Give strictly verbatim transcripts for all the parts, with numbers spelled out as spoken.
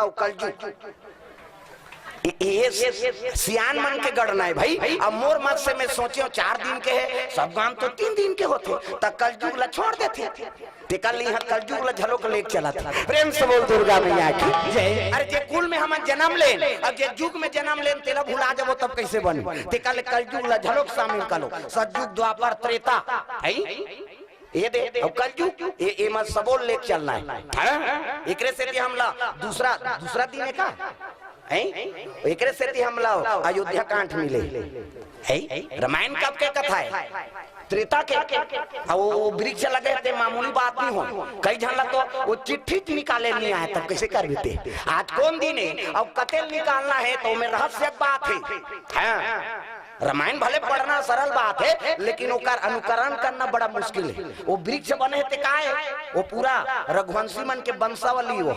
अउ कलजुग। ये सियान मन के गढ़ना हे भाई। अब मोर मत से मैं सोचेंव, चार दिन के हे, सब गांव तो तीन दिन के होथे, त कलजुग ला छोड़ देथे। तेकर ले इहाँ कलजुग ला घलोक लेके चलत हे। प्रेम से बोल दुर्गा मैया की जय। अरे, जे कुल में हमन जनम लेन, अब जे जुग में जनम लेन, तेला भुला जाबो, तब कइसे बने? तेकर ले कलजुग ला घलोक शामिल कर लो। सतजुग, द्वापर, त्रेता, हे? ये दे, अउ कलजुग, ये, ये मत सबो लेके चलना हे। हाँ? एकरे सेती हमला दूसरा, दूसरा दिन हे का? हे? एकरे सेती हमला अयोध्या कांड मिले। हे? रामायण कब के कथा हे? त्रेता के। अउ वो वृक्ष लगे हे, ते मामूली बात नहीं हो। कई झन ला तो वो चिट्ठी निकाले नहीं आय, तब कइसे करबे ते? आज कौन दिन हे? अउ कते ल निकालना हे, त ओमे रहस्य के बात हे। हाँ। रामायण भले पढ़ना सरल बात हे, लेकिन ओकर अनुकरण करना बड़ा मुश्किल हे। वो वृक्ष बने हे ते का हे? वो पूरा रघुवंशी मन के वंशावली वो।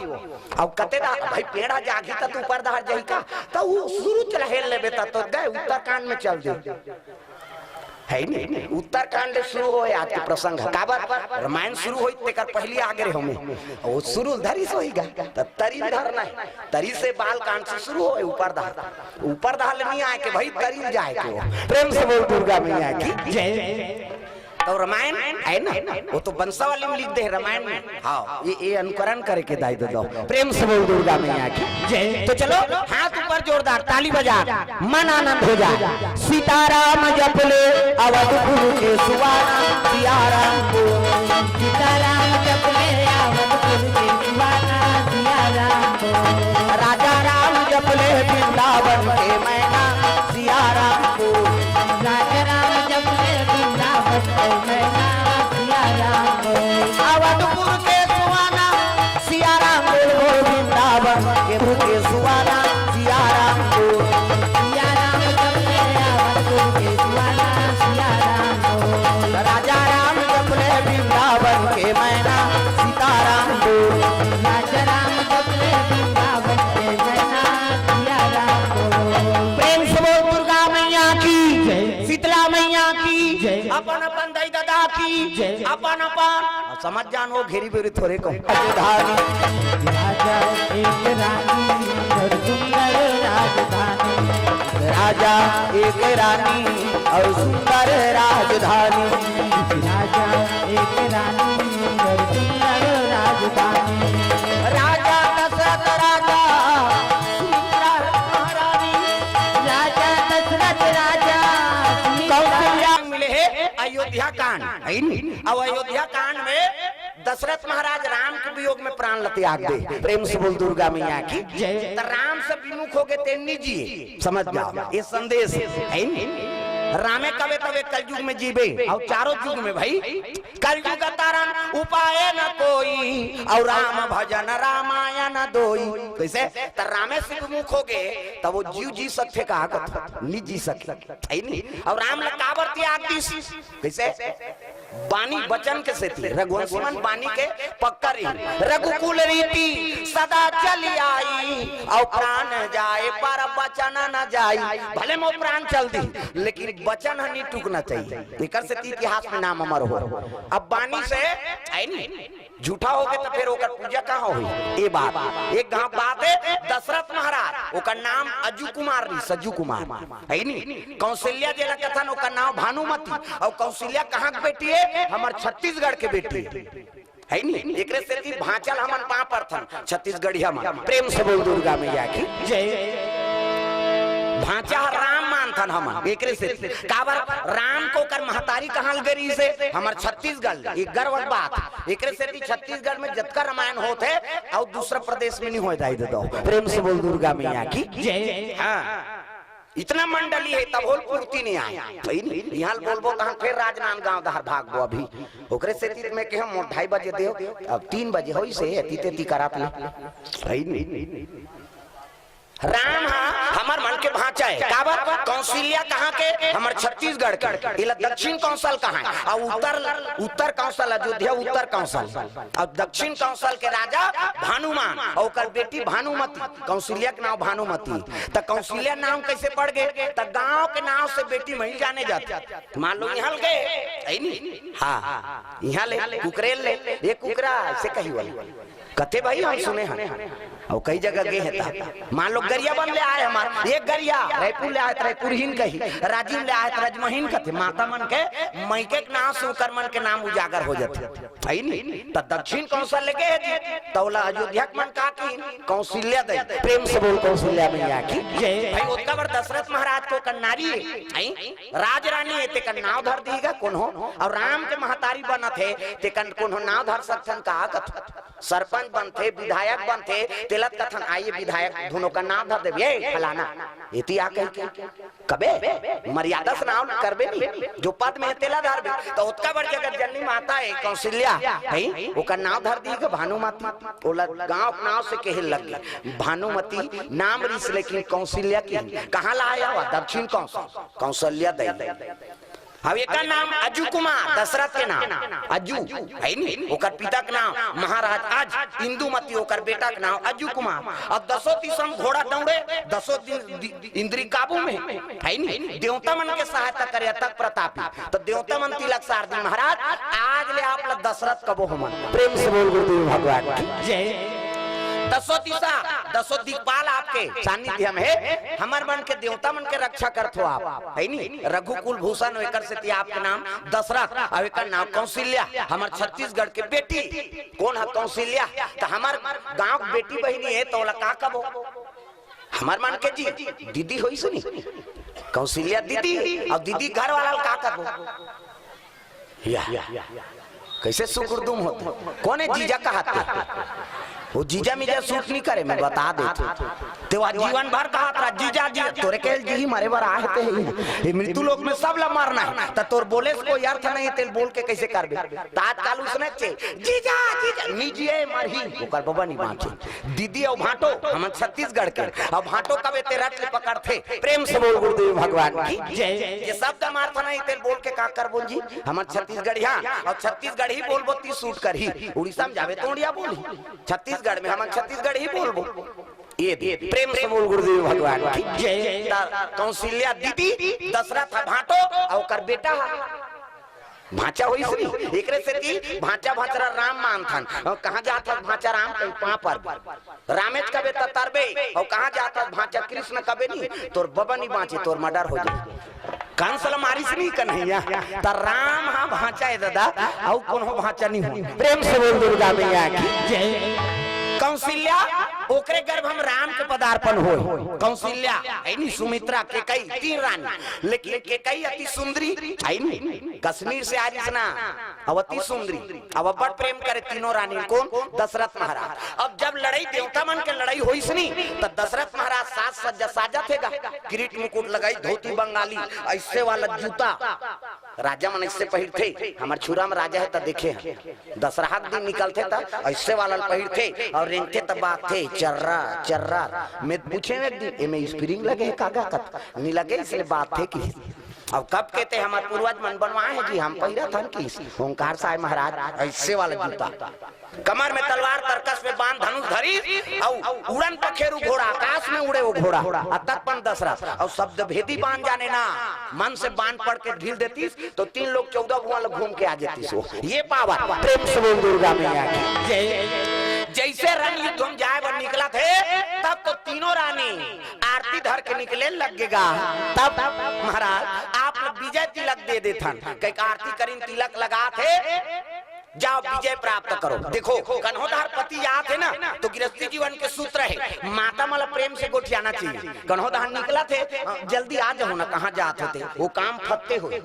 अउ कते डहर भाई पेड़ ह जागही त ऊपर डहर जाही का? त वो सुरुज ल हेल लेबे त तो गए उत्तरकांड में चल दे। हे नहीं? उत्तरकांड ले सुरू होय आज के प्रसंग ह। काबर? रामायण सुरू होय तेकर पहिली आगे रहे होमे। वो सुरू धरिस होही गा। त तरी ल धरना हे। तरी से बालकांड से सुरू होय ऊपर डहर। ऊपर डहर ले नहीं आय के भाई, तरी ल जाय के वो। प्रेम से बोल दुर्गा मैया की जय। त रामायण हे ना, वो तो वंशावली में लिख दे हे रामायण में। हाँ, ये, ये अनुकरण करे के दाई दे दो। प्रेम से बोल दुर्गा मैया की जय। तो चलो, हाथ ऊपर जोरदार, ताली बजा, मन आनंद हो जाए। सीताराम जप ले अवधपुर के सुहाना, सियाराम को। सीताराम जप ले अवधपुर के सुहाना, सियाराम को। राजा राम जप ले वृंदावन के मैना, सियाराम को। राजा राम जप ले वृंदावन के मैना, सियाराम को। अवधपुर के सुहाना, सियाराम बोल बोल वृंदावन के भूखे सुहाना, सियाराम को। सियाराम जप ले अवधपुर के सुहाना, सियाराम को। राजा राम जप ले वृंदावन के मैना, सीताराम को। राजा राम जप ले वृंदावन के मैना, सियाराम को। प्रेम से बोल दुर्गा मैया की जय। शीतला मैया की जय। अपन अपन दाई ददा की जय। अपन अपन समझ जान वो घेरी बेरी थोरे को। राजधानी। राजा एक रानी और सुंदर राजधानी। राजा एक रानी और सुंदर राजधानी। राजा एक रानी और सुंदर राजधानी। राजा दशरथ राजा, सुमित्रा महारानी। राजा दशरथ राजा, सुमित्रा। कौशल्या मिले हे अयोध्या कांड, हे नी? अब अयोध्या कांड में दशरथ महाराज राम के वियोग में प्राण ल त्याग दे। प्रेम से बोल दुर्गा मैया की जय। त राम से विमुख होगे ते निजी, समझ जाओ, ये संदेश हे नी? रामे कबे तबे कलयुग में जीबे, अउ चारों युग में भाई, कलयुग तरन उपाय न कोई, अउ राम भजन रामायण दोई। कइसे? त रामे से विमुख होगे, त वो जीव जी सकथे का? कथे, नि जी सके, हे नी? अउ राम ल काबर त्याग दिस? कइसे? बानी बचन के सेती, रघुवंशी मन बानी के पक्का रही। रघुकुल रीति सदा चली आई, अउ प्राण जाए पर बचन न जाई। भले मोर प्राण चल दी, लेकिन बचन ह नी टूटना चाहिए। एकर सेती इतिहास में नाम अमर हो। अब बानी से, हे नी? झूठा होगे त फेर ओकर पूजा कहाँ होही? ए बात, एक गांव बात हे, दशरथ महाराज, ओकर नाम अजू कुमार रहिस, अजू कुमार, हे नी? कौशल्या जेला कथन, ओकर नाम भानुमती। अउ कौशल्या कहाँ के बेटी हे? हमर छत्तीसगढ़ के बेटी हे, हे नी? एकरे सेती भांचा ल हमन पांव परथन, छत्तीसगढ़िया मन। प्रेम से बोल दुर्गा मैया की जय। भांचा ह राम मानथन हमन, एकरे सेती। काबर? राम के ओकर महतारी कहाँ ल गे रिहिसे? हमर छत्तीसगढ़, ये गर्व के बात। एकरे सेती छत्तीसगढ़ में जतका रामायण होत हे, अउ दूसरा प्रदेश में नहीं होय, दाई दे दो। प्रेम से बोल दुर्गा मैया की जय। हाँ, इतना मंडली हे, तब होल पूर्ति नहीं आय। हे नी? इहाँ ल बोलबो तहाँ फेर राजनांदगांव डहर भागबो अभी। ओकरे सेती मैं कहे मोर ढाई बजे देव, अब तीन बजे होइसे, एती तेती करात ले। हे नी? राम ह हमर मन के भांचा हे। काबर? कौशल्या कहाँ के? हमर छत्तीसगढ़ के। एला दक्षिण कौशल कहाँ हे? अउ उत्तर, उत्तर कौशल अयोध्या, उत्तर कौशल। अउ दक्षिण कौशल के राजा भानुमान, अउ ओकर बेटी भानुमती। कौशल्या के नाम भानुमती। त कौशल्या नाम कइसे पड़ गे? त गांव के नाम से बेटी मइल जाने जाथे। मान लो इहाँ ले गे, हे नी? हाँ, इहाँ ले, कुकरेल ले, ये कुकरा से कही वाला। कथे भाई हम सुने हन। अउ कई जगह गे हे त, मान लो गरियाबंद ले आए हमार, एक गरिया रायपुर ले आए त रायपुरहीन कही, राजिम ले आए त रजमहीन कथे। माता मन के मइके के नाम से ओकर मन के नाम उजागर हो जाथे, हइ नी? त दक्षिण कौशल ले गे हे जी, त ओला अयोध्या के मन का किहिन? कौशल्या दई। प्रेम से बोल कौशल्या मैया की जय। भाई, ओतका बड़ दशरथ महाराज के ओकर नारी हे, हइ? राजरानी हे, तेकर नाव धर दिही गा कोनो? अउ राम के महतारी बनत हे, तेकर कोनो नाव धर सकथन का कथन? सरपंच बनथे, विधायक बनथे, तेला त कथन, "आइए विधायक, धुन ओकर नाव धर देबे, ए फलाना, एती आ," कहिके। कबे? मर्यादा से नाव करबे नी, जो पद में हे तेला धरबे। त ओतका बड़ जगतजननी माता हे कौशल्या, हइ? ओकर नाव धर दिही गा भानुमती। ओला गांव के नाव से केहे लग गे भानुमती, नाम रिहिस लेकिन कौशल्या किहिन। कहाँ ला आया हुआ? दक्षिण कौशल, कौशल्या दई। अब एकर नाम अजू कुमार, दशरथ के नाम अजू, हइ नी? ओकर पिता के नाम महाराज अज, इंदुमती ओकर बेटा के नाम अजू कुमार। अब दसो दिसम घोड़ा दौड़े, दसो दि-, दि-, इंद्री काबू में, हइ नी? देवता मन के सहायता करे अतक प्रतापी। त देवता मन तिलक सार दिन, महाराज, आज ले आप ला दशरथ कबो हमन। प्रेम से बोल गुरुदेव भगवान की जय। दसो दिशा, दसो दिग्पाल आपके सानिध्य में हे, हमर मन के देवता मन के रक्षा करथो आप, हइ नी? रघुकुल भूषण, एकर सेती आपके नाम दशरथ, अउ एकर नाम कौशल्या, हमर छत्तीसगढ़ के बेटी। कोन ह कौशल्या? त हमर गांव के बेटी बहिनी हे, त ओला का कबो? हमर मन के जी, दीदी होइस नी, कौशल्या दीदी, अउ दीदी घर वाला ला का कबो? या, कइसे सुकुरदुम होथे? कोने जीजा कहत हे? वो जीजा मीजा सूट नी करे, मैं बता देथों। ते वह जीवन भर कहत रहा, "जीजा, जीजा," तोरे के जी मरे बर आहे ते ही। ये मृत्यु लोक में सब ला मरना हे, त तोर बोले से कोई अर्थ नहीं हे, तेला बोल के कइसे करबे? त आजकल उसने चे, "जीजा, जीजा," नी जिए मरही, ओकर बबा नी बांचे। दीदी अउ भांटो, हमन छत्तीसगढ़ के, अउ भांटो कबे ते रट ले पकड़थे। प्रेम से बोल गुरुदेव भगवान की जय। ये शब्द हम अर्थ नहीं, तेला बोल के का करबो जी? हमन छत्तीसगढ़िया, अउ छत्तीसगढ़ी बोलबो ती सूट करही। उड़ीसा में जाबे त उड़िया बोलही, छत्तीसगढ़ में हमन छत्तीसगढ़ी बोलबो। ये दे, प्रेम से बोल गुरुदेव भगवान की जय। त कौशल्या दीदी, दशरथ ह भांटो, अउ ओकर बेटा ह भांचा होइस नी, एकरे सेती भांचा भांचरा राम मानथन। अउ कहाँ जात हस भांचा राम? कहीं पाँव पर। रामेच कबे त तरबे, अउ कहाँ जात हस भांचा कृष्ण कबे नी, तोर बबा नी बांचे, तोर मर्डर हो जाए। कंस ल मारिस नी कन्हैया, त राम हा भांचा हे दादा, अउ कोनो भांचा नी हो। प्रेम से बोल दुर्गा मैया की जय। कौशल्या, ओकरे गर्भ में राम के पदार्पण होय। कौशल्या, हइ नी, सुमित्रा, केकई, तीन रानी, लेकिन केकई अति सुंदरी, हइ नी, कश्मीर से आ रिहिस ना, अउ अति सुंदरी, अउ अब्बड़ प्रेम करे तीनों रानी कोन? दशरथ महाराज। अब जब लड़ई देवता मन के लड़ई होइस नी, त दशरथ महाराज साज सज्जा साजत हे गा, किरीट मुकुट लगाई, धोती बंगाली, अइसे वाला जूता, राजा मन अइसे पहिरथे, हमर छुरा में राजा हे त देखे हन, दशहरा के दिन निकलथे त अइसे वाला ल पहिरथे अउ रेंगथे त बाजथे चर्रा चर्रा। मैं पूछे एक दिन, "एमे स्प्रिंग लगे हे का गा?" कथे, "नी लगे, इसलिए बाजथे," किहिस। अब कब के ते हमर पूर्वज मन बनवाए हे जी, हम पहिरत हन किहिस। ओंकार साय महाराज अइसे वाला जूता, कमर में तलवार, तरकस में बाण, धनुष धरिस अउ उड़न पखेरु घोड़ा, आकाश में उड़े वो घोड़ा। अतक पन दशरथ अउ शब्द भेदी बाण जाने ना, मन से बाण पढ़ के ढील देतिस त तीन लोक चौदह भुवन ल घूम के आ जातिस वो। ये पावर, प्रेम से बोल दुर्गा मैया की जय। जइसे रण युद्ध में जाए बर निकलत हे, तब तो तीनों रानी आरती धर के निकले लग गे गा। तब महाराज आप ल विजय तिलक दे देथन, कहिके आरती करिन, तिलक लगात हे, जाओ विजय प्राप्त करो। देखो, कन्हो डहर पति जात हे ना, त गिरस्ती जीवन के सूत्र हे, माता मन ल प्रेम से गोठियाना चाहिए। कन्हो डहर निकलत हे, जल्दी आ जाओ ना, कहाँ जात हो ते, वो काम फत्ते होय।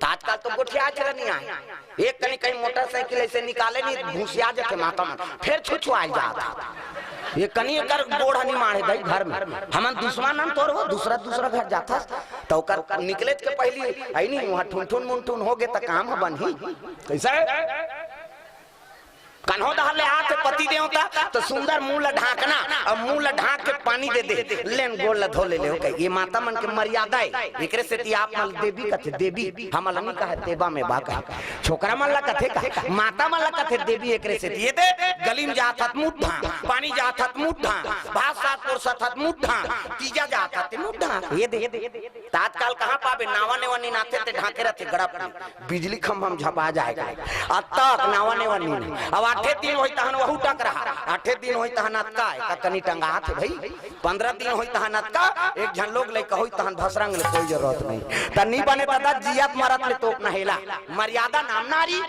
त आजकल तो गोठियाच ल नी आय। एक कनी कहीं मोटरसाइकिल अइसे निकाले नी, घुसिया जाथे माता मन, फेर छुछुआय जात हे। ये कनी एकर गोड़ ह नी माढ़े दई घर में। हमन दुश्मन हन तोर हो, दूसरा दूसरा घर जाथस, त ओकर निकलेच के पहिली, हइ नी, वहाँ ठुनठुन मुनठुन हो गे त काम ह बनही। कइसे? कन्हो डहर ले आत हे पति देवता, त सुंदर मुंह ल ढांकना, अउ मुंह ल ढांक के पानी दे दे, लेन गोड़ ल धो ले ले, हो कहे। ये माता मन के मर्यादा हे, एकरे सेती आप मन ल देवी कथे, देवी, हमन ल नी कहे, तेबा में बा कहे। छोकरा मन ल कथे का? माता मन ल कथे देवी, एकरे सेती। ये दे, गली में जात हत मुट्ठा, पानी जात हत मुट्ठा, भात साग परोसत हत मुट्ठा, तीजा जात ढांकत हे, मुंह ढांक, ये दे। त आजकल कहाँ पाबे, नावा नेवा नीनाथे ते ढांके रथे गड़प में। बिजली खंभा में झपा जाय गा। अतक नावा नेवा नीन। अब आठे दिन होही तहन वहू टकरहा, आठे दिन होही तहन अतका, का कनी टंगात हे भई। पंद्रह दिन होही तहन अतका, एक झन लोग लइका होही तहन भसरंग ले कोई जरूरत नहीं। त नी बने ददा, जियत मरत ले तोप नहेला। मर्यादा नाम नारी।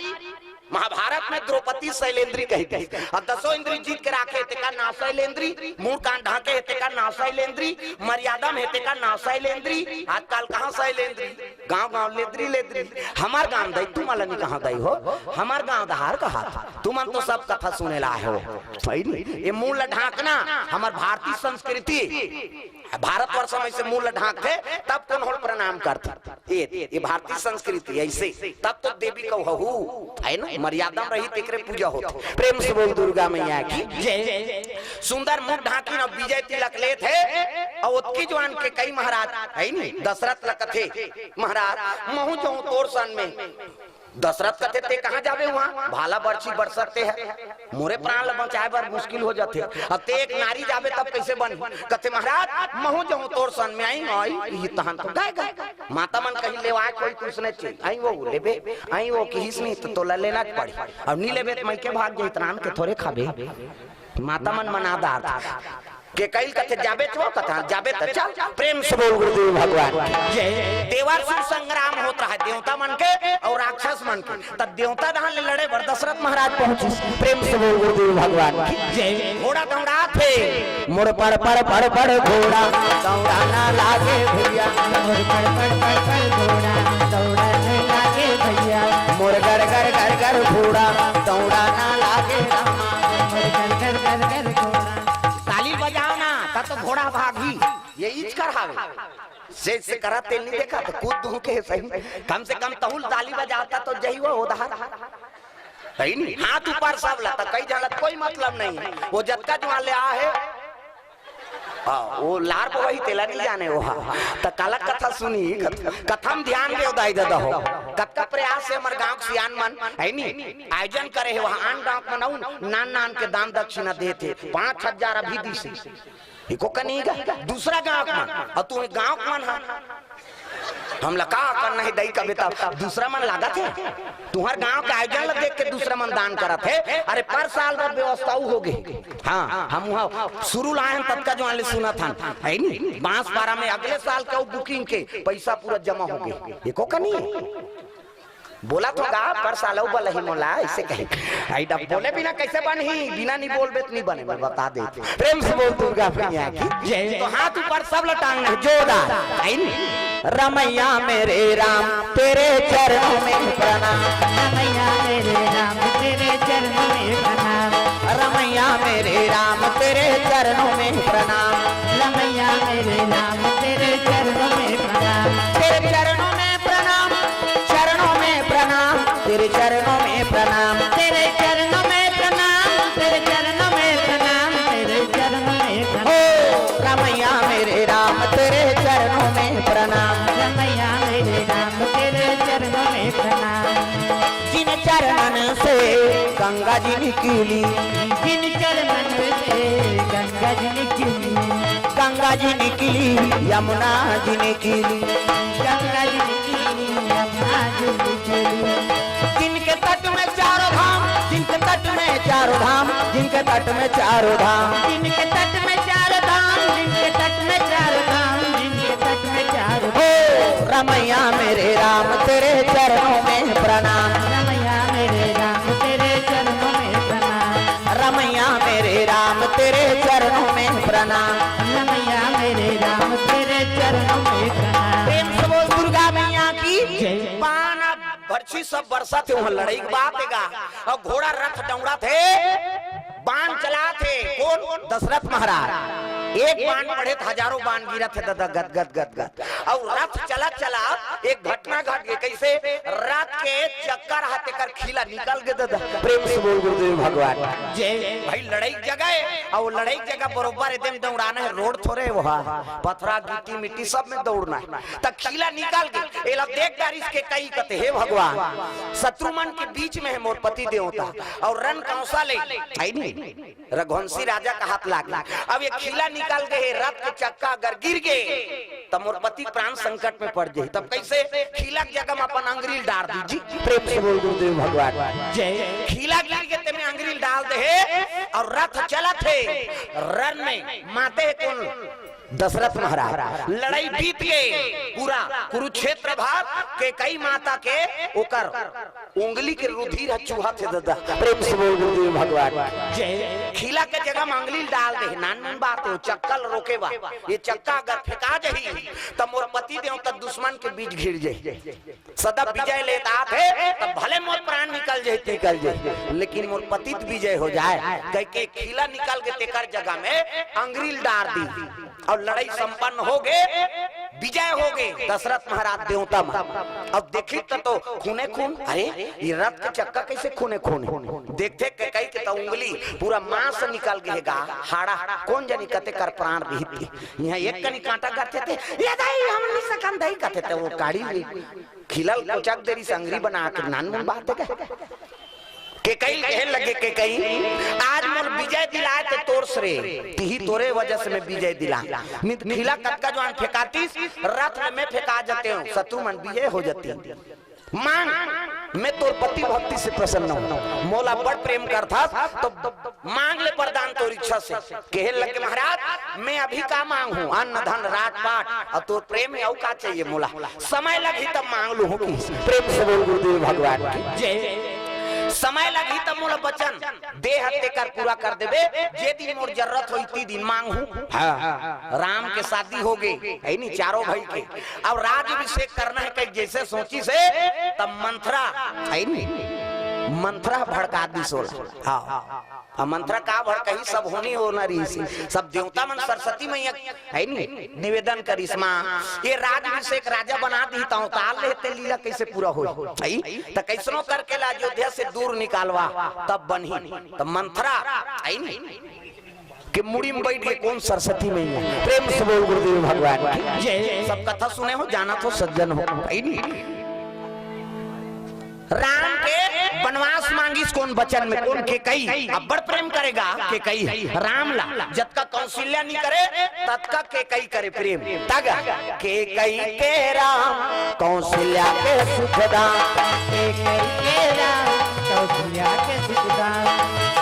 महाभारत में द्रौपदी शैलेंद्री कहिथे। अब दसों इंद्री जीत के राखे हे, तेकर नाव शैलेंद्री, मुंह कान ढांके हे, तेकर नाव शैलेंद्री, मर्यादा में हे, तेकर नाव शैलेंद्री। आजकल कहाँ शैलेंद्री? गांव गांव लेद्री लेद्री। हमर गांव दई, तुमन ला नी कहांव दई हो, हमर गांव डहार कहात। तुमन तो सब कथा सुने ला आए हो, सही नहीं? ये मुंह ला ढांकना, हमर भारतीय संस्कृति। भारतवर्ष में अइसे मुंह ला ढांकथे, तब कोनो ल प्रणाम करथे। ये, ये भारतीय संस्कृति अइसे, तब तो देवी कहू, हे ना, मर्यादा में रही, तेकरे पूजा होथे। प्रेम से बोल दुर्गा मैया की जय। सुंदर मुंह ढांकिन अउ विजय तिलक लेत हे, अउ ओतकी जुवार कैकई महाराज, हे नी, दशरथ ल कथे, महाराज, महूं जाहूं तोर सन में। दशरथ कथे, ते कहाँ जाबे उहाँ? भाला बरछी बरसत ते हे, मोरे प्राण ल बचाए बर मुश्किल हो जाथे। अब ते एक नारी जाबे तब कइसे बनही? कथे, महाराज, महूं जाहूं तोर सन में, अइहीं, अइहीं, ये तहन तो गे, गे। माता मन कहीं लेवाय कोई कुछ नहीं चाहिए, अइहीं वो लेबे, अइहीं वो किहिस नहीं त तोला लेना पड़ही। अब नी लेबे त मइके भाग जाही, त रांध के थोरे खाबे। माता मन मना डारथे। कैकई ल कथे, जाबे त वो कथा, जाबे त चल। प्रेम से बोल गुरुदेव भगवान की जय। देवासुर संग्राम होत रहा, देवता मन के अउ राक्षस मन के। त देवता डहार ले लड़े बर दशरथ महाराज पहुंचिस। प्रेम से बोल गुरुदेव भगवान की जय। घोड़ा दौड़ाथे। मोर पड़ पड़ पड़ पड़ घोड़ा दौड़ाना लागे भैया। मोर पड़ पड़ पड़ पड़ घोड़ा दौड़ाना लागे भैया। मोर गर गर गर गर घोड़ा दौड़ाना लागे रामा। मोर गर गर गर गर घोड़ा। ताली बजाव ना, त तो घोड़ा भागही। ये इच कर हावे। से, से करा तेल नहीं देखा, त कूद दूं के सही। कम से कम तहूं ल ताली बजावत त जही वो उधार। सही नहीं? हाथ ऊपर सब ला, त कई झन ल कोई मतलब नहीं। वो जतका जुवार ले आ हे, हाँ, वो लार पवही तेला नहीं जाने वो, हाँ। त काला कथा सुनी, कथ-, कथा म ध्यान देव दाई ददा हो। कतका प्रयास से हमर गांव के सियान मन, हे नी, आयोजन करे हे, वहाँ आन गांव के मन अउ नान नान के दान दक्षिणा देथे, पाँच हजार अभी दिस हे। एको कनी गा, दूसरा गांव के मन, अउ तुंहर गांव के मन हा। हमला का करना हे दई कबे त, दूसरा मन लागत हे। तुंहर गांव के आयोजन ल देख के दूसरा मन दान करत हे। अरे पर साल बर व्यवस्था अउ होगे। हाँ, हम उहाँ शुरू लाए हन ततका जुवार ले सुनत हन, हे नी? बांसपारा में अगले साल के अउ booking के पइसा पूरा जमा होगे। एको कनी बोलत होगा, पर साल अउ बलही मोला, अइसे कही। आई डब बोले बिना कइसे बनही? बिना नी बोलबे त नी बने, मैं बता देत। प्रेम से बोल दुर्गा मैया की जय। तो हाथ ऊपर सब ल टांगना हे, जोरदार। हे नी? रमैया मेरे राम तेरे चरणों में प्रणाम। रमैया मेरे राम तेरे चरणों में प्रणाम। रमैया मेरे राम तेरे चरणों में प्रणाम। रमैया मेरे राम तेरे चरणों में प्रणाम। तेरे चरणों में प्रणाम, चरणों में प्रणाम, तेरे चरणों में प्रणाम। तेरे चरणों में प्रणाम, तेरे चरणों में प्रणाम, तेरे चरणों में प्रणाम। हो रमैया मेरे राम तेरे चरणों में प्रणाम। रमैया मेरे राम तेरे चरणों में प्रणाम। जिन चरणन से गंगा जी निकली। जिन चरणन से गंगा जी निकली। गंगा जी निकली, यमुना जी निकली। गंगा जी निकली, यमुना जी निकली। जिनके तट में चारों धाम, जिनके तट में चारों धाम, जिनके तट में चारों धाम। जिनके तट में चारों धाम, जिनके तट में चारों धाम, जिनके तट में चारों धाम। हो रमैया मेरे राम तेरे चरणों में प्रणाम। रमैया मेरे राम तेरे चरणों में प्रणाम। रमैया मेरे राम तेरे चरणों में प्रणाम। रमैया मेरे राम तेरे चरणों में प्रणाम। प्रेम से बोल दुर्गा मैया की जय। बाण बरछी सब बरसत हे, उहाँ लड़ई के बात हे गा। अउ घोड़ा रथ दौड़त हे, बाण चलात हे। कोन? दशरथ महाराज। एक बाण पड़े त हजारों बाण गिरत हे ददा, गद गद गद गद। अउ रथ चलत चलत एक घटना घट गे। कइसे? रथ के चक्का ह तेकर खीला निकल गे ददा। प्रेम से बोल गुरुदेव भगवान जय। भाई लड़ई के जगह हे, अउ लड़ई के जगह बरोबर एदे म दौड़ाना हे, रोड थोरे हे वो, पथरा गिट्टी मिट्टी सब में दौड़ना हे। त खीला निकल गे, एला देख डारिस कैकई कथे, हे भगवान, शत्रु मन के बीच में हे मोर पति देवता, अउ रन कौशल हे, हे नी? रघुवंशी राजा के हाथ लागे। अब ये खीला निकल गे, रथ के चक्का अगर गिर गे, त मोर पति प्राण संकट में पड़ जाही। तब कइसे? खीला के जगह में अपन अंगरी ल डार दीस जी। प्रेम से बोल गुरुदेव भगवान। जय। खीला गिर गे, तेमे अंगरी ल डाल दे हे अउ रथ चलत हे। रन में माते हे कोन? दशरथ महाराज। लड़ई बीत गे, पूरा कुरुक्षेत्र भर केकई माता के ओकर उंगली के रुधिर ह चूहत हे ददा। प्रेम से बोल गुरुदेव भगवान। जय। खीला के जगह में अंगरी ल डाल दे हे, नानमुन बात हे, चक्का ल रोके बर। ये चक्का अगर फेंका जाही, त मोर पति देवता दुश्मन के बीच घिर जाही। सदा विजय लेत आत हे, त भले मोर प्राण निकल जाही, निकल जाही, लेकिन मोर पति त विजय हो जाय, कहिके खीला निकल गे, तेकर जगह में अंगरी ल डार दीस। अउ लड़ई संपन्न हो गे, विजय हो गे दशरथ महाराज देवता मन। अब देखिस त तो खूने खून, अरे, ये रथ के चक्का कइसे खूने खून हे? देखथे केकई के त उंगली पूरा मांस निकल गे हे गा, हाड़ा, कोन जनी कते कर प्राण रहित हे। इहां एक कनी कांटा गरथे ते, "ए दाई, हम नइ सकन दाई," कथे ते ओ काड़ी ले खीला ल कोचक दे रिहिस अंगरी बना के, नानमुन बात हे गा। केकई ल कहे लगे, केकई, आज मोला विजय दिलाय ते तोर श्रेय, तिही तोरे वजह से मैं विजय दिलांव। नित खीला कतका जुवार फेंकातिस, रथ में फेंका जातेंव, शत्रु मन विजय हो जातिस। मांग, मैं तोर पति भक्ति से प्रसन्न हंव, मोला बड़ प्रेम करथस, त मांग ले वरदान तोर इच्छा से। कहे लगे, महाराज, मैं अभी का मांगहूं? अन्न, धन, राजपाट, अउ तोर प्रेम हे, अउ का चाहिए मोला? समय लगही तब मांग लूहूं कहिस। प्रेम से बोल गुरुदेव भगवान की। जय। समय लगही तब मोला वचन दे हस तेकर पूरा कर देबे, जे दिन मोर जरूरत होही, ते दिन मांगहूं। हां। राम के शादी हो गे, हे नी, चारों भाई के। अब राज्याभिषेक करना हे कहिके जइसे सोचिस हे, तब मंथरा, हे नी, मंथरा भड़का दिस ओला। हां। अब मंथरा का भड़काही, सब होनी होना रहिस हे, सब देवता मन सरस्वती मैया, हे नी, निवेदन करिस, मां, ये राज्याभिषेक राजा बना दिही, त अवतार लेहे ते लीला कइसे पूरा होही? हे? त कइसनो करके ला अयोध्या से दूर निकालवा, तब बनही। त मंथरा, हे नी, के मुड़ी में बइठ गे कोन? सरस्वती मैया। प्रेम से बोल गुरुदेव भगवान की। जय। सब कथा सुने हो, जानत हो, सज्जन हो, हे नी? राम के बनवास मांगिस कोन? बचन में कोन? केकई। अब्बड़ प्रेम करे गा केकई राम ला, जतका कौशल्या नइ करे, ततका केकई करे प्रेम। तगा केकई के राम, कौशल्या के सुखधाम। केकई के राम, कौशल्या के सुखधाम।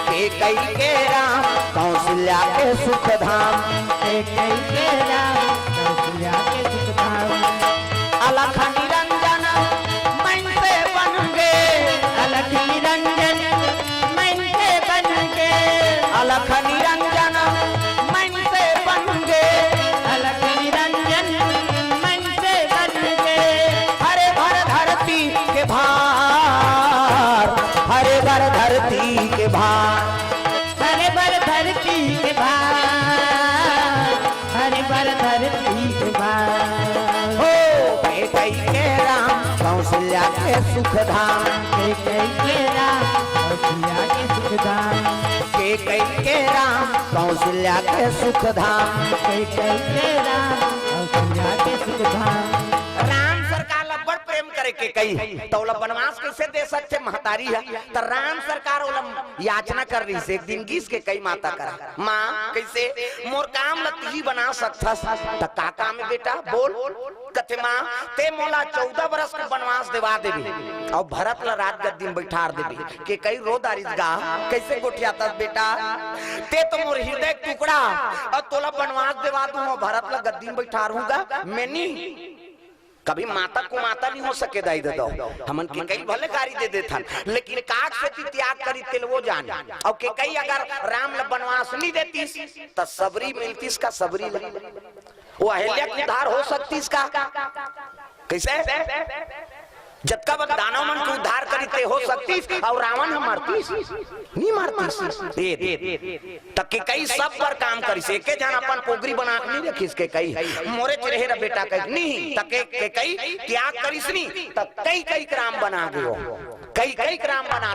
केकई के राम, कौशल्या के सुखधाम। केकई के राम, कौशल्या के सुखधाम। अलख निरंजन मन से बन गे। अलख निरंजन मन से बन गे। अलख निरंजन मन से बन गे। अलख निरंजन मन से बन गे। हरे भर धरती के भार, हरे भर धरती के भार। हरे भर धरती के भार, हरे भर धरती के भार। हो, केकई के राम, कौशल्या के सुखधाम। केकई के राम, कौशल्या के सुखधाम। केकई के राम, कौशल्या के सुखधाम। केकई के राम, कौशल्या के सुखधाम। राम सरकार ला बड़ प्रेम करे केकई, त ओला बनवास कइसे दे सकथे महतारी ह? त राम सरकार ओला याचना कर रिहिस, एक दिन गिस केकई माता करा, मां, कइसे? मोर काम ल तिही बना सकथस। त का काम हे बेटा, बोल। कथे, मां, ते मोला चौदह बरस के बनवास देवा देबे, अउ भरत ल राजगद्दी में बइठार देबे। केकई रो डारिस गा, कइसे गोठियाथस बेटा? ते तो मोर हिरदय के टुकड़ा, अउ तोला बनवास देवा दूं, अउ भरत ल गद्दी में बइठारहूं गा, मैं नी। कभी माता कुमाता नइ हो सके दाई ददा। हमन केकई ल भले गारी दे देथन, लेकिन काग सेती त्याग करिस तेला ओ जाने। अउ केकई अगर राम ल बनवास नइ देतिस, त सबरी मिलतिस का सबरी ल? ओ अहिल्या के उद्धार हो सकतिस का? कइसे? जतका बन दानव मन के उद्धार करिस ते हो सकतिस, अउ रावण ह मरतिस? नइ मरतिस। ए दे। त केकई सब बर काम करिस, एके झन अपन पोगरी बना के नइ रखिस केकई। मोरे च रहे रे बेटा कहिके नइ, त के, केकई त्याग करिस नी, त कई कई के राम बना गे ओ। कई कई के राम बना